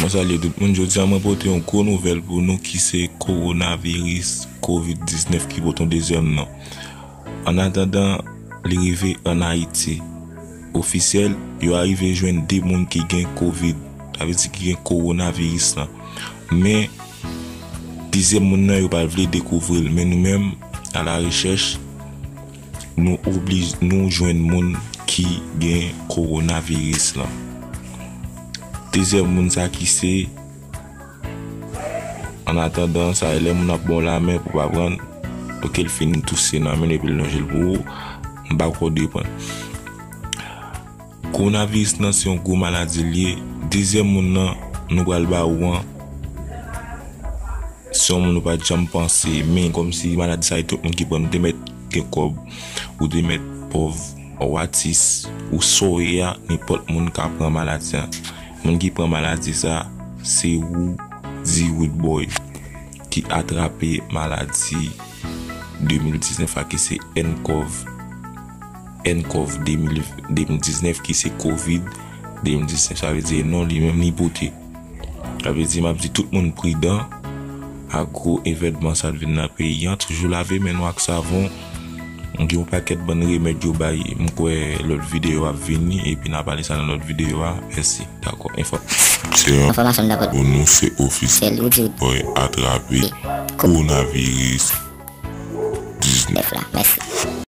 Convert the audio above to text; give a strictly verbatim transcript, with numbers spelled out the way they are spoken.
Mwen salye tout moun. Jodi a, mwen pote yon gwo nouvèl pou nou ki se kowonaviris, kovid diznèf, ki pote yon dezyèm non. An atandan li rive ann Ayiti, ofisyèl, yo arive jwenn de moun ki gen kovid, sa vle di ki gen kowonaviris lan. Men, dezyèm moun nan, yo pa vle dekouvri l. Men nou menm, a la rechèch, nou oblij-, nou jwenn moun ki gen kowonaviris lan. Dezyèm moun sa ki se, an atandan, sa e lè moun ap ba w lamen pou pa pran l, oke, l fin touse nan men l epi l lonje l pou ou, m pa kwè w dwe pran l. Kowonaviris nan se yon gwo maladi l ye. Dezyèm moun nan nou pral ba ou an, se yon moun ou pa t janm panse, men kòmsi maladi sa e tout moun ki pran l, ou te mèt gen kòb, ou te mèt pòv, ou atis, ou sa w ye a, nenpòt moun ka pran maladi a. Moun ki pran maladi sa, se Rudy Rude Boy ki atrape maladi de mil diznèf la, ki se N cov, N cov de mil, de mil diznèf, ki se kovid de mil diznèf, sa vle di non li menm li pote. Sa vle di, m ap di tout moun pridan ak gwo evènman sa t vin nan peyi an. Toujou lave men nou ak savon. M gen yon pakèt bann remèd yo bay. M kwè lòt videyo ap vini, epi n a pale sa nan lòt videyo a. Mèsi. Dakò. Enfò-, se yon enfòmasyon m t ap pote pou nou, se ofisyèl, Rudy Boy atrape kowonaviris diznèf la. Mèsi.